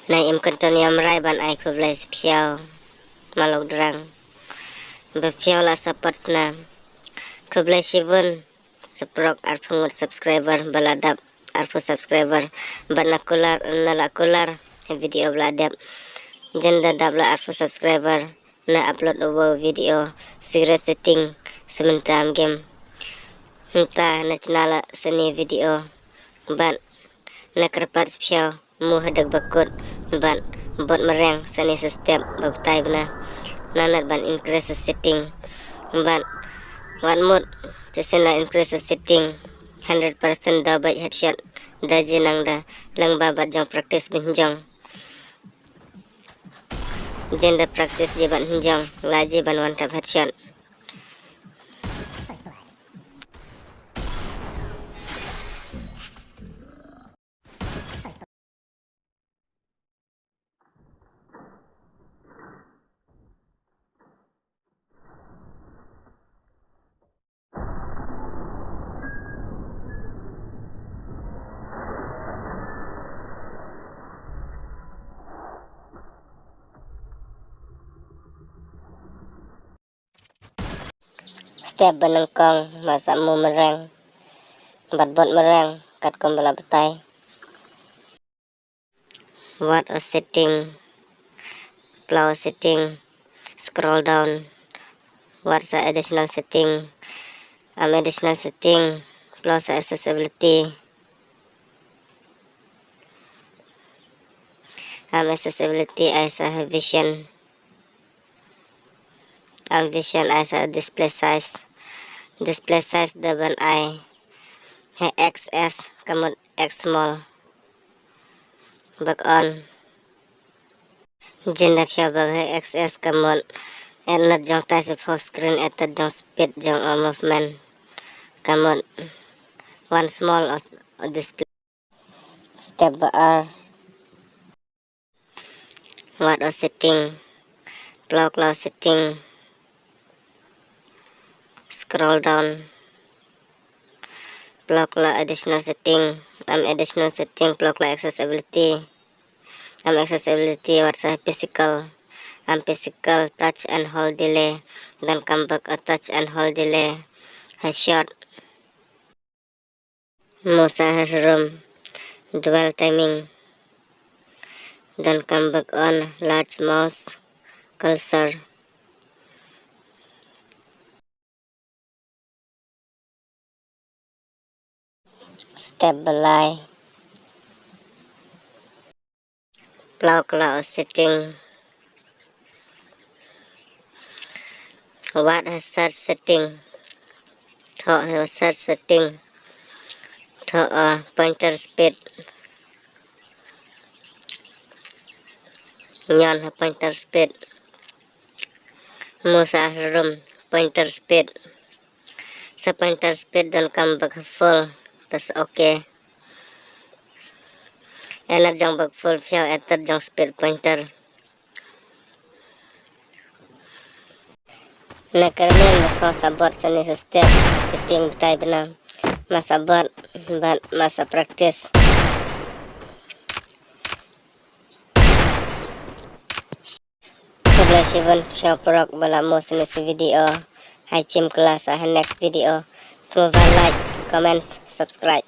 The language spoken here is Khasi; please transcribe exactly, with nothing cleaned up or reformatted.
Na im kynton ïa mrai ban ai khublei sha phi ïa u Malok Drang ba phi ïa u la support sna. Khublei shibun. Sa prok arphew ngut subscriber ba la dap arphew subscriber. Bad na kular, na la kular video ba la dep. Jan da dap la arphew subscriber na upload u video secret setting sa mynta game. Hynta na channel la sani video. Bad na kyrpad sha phi ïa u mu ha dek ba kut bad bot mreng sani sa step ba batai bna. Nanat ban increase setting bad wat mut te sien la increase setting hundred percent da bait headshot da ji nang da lang ba bad jong practice bin jong. Jen da practice ji ban jong la ji ban one tap headshot. Step ba nyngkong, ma sa mu mreng bad bot mreng katkum ba la batai. Wad u setting, plow setting, scroll down, wad sa additional setting, am additional setting, plow sa accessibility, am accessibility ai sa vision. Am vision ai sa display size. Display size da ban ai ha X S ka mut X small. Bak on. Jen da phi ïa u bak ha X S ka mut. Etnat jong tai sa full screen, etnat jong speed jong u movement ka mut one small o display. Step ba ar. Wad u setting, plow kla u setting, scroll down, plow kla additional setting, am additional setting, plow kla accessibility, am accessibility, wad sa physical, am physical touch and hold delay, then come back u touch and hold delay, headshot. Mu sa ha room, dwell timing. Then come back on large mouse cursor. Step ba lai. Plow kla u setting. Wad ha search setting. Thoh ha search setting. Thoh, uh, pointer speed. Ñion ha pointer speed. Mu sa ha room pointer speed. Sa pointer speed don kam bak full. Tas okay. Etnat jong bak full phi ïa u etnat jong speed pointer. Na kyrmen ba phi ïa u sa bot sani sa step setting batai bna. Ma sa bot bad ma sa practice. Khublei shibun sha phi ïa u prok ba la mo sani sa video. Hai chim klas ha next video. Sngewbha like, comments, subscribe.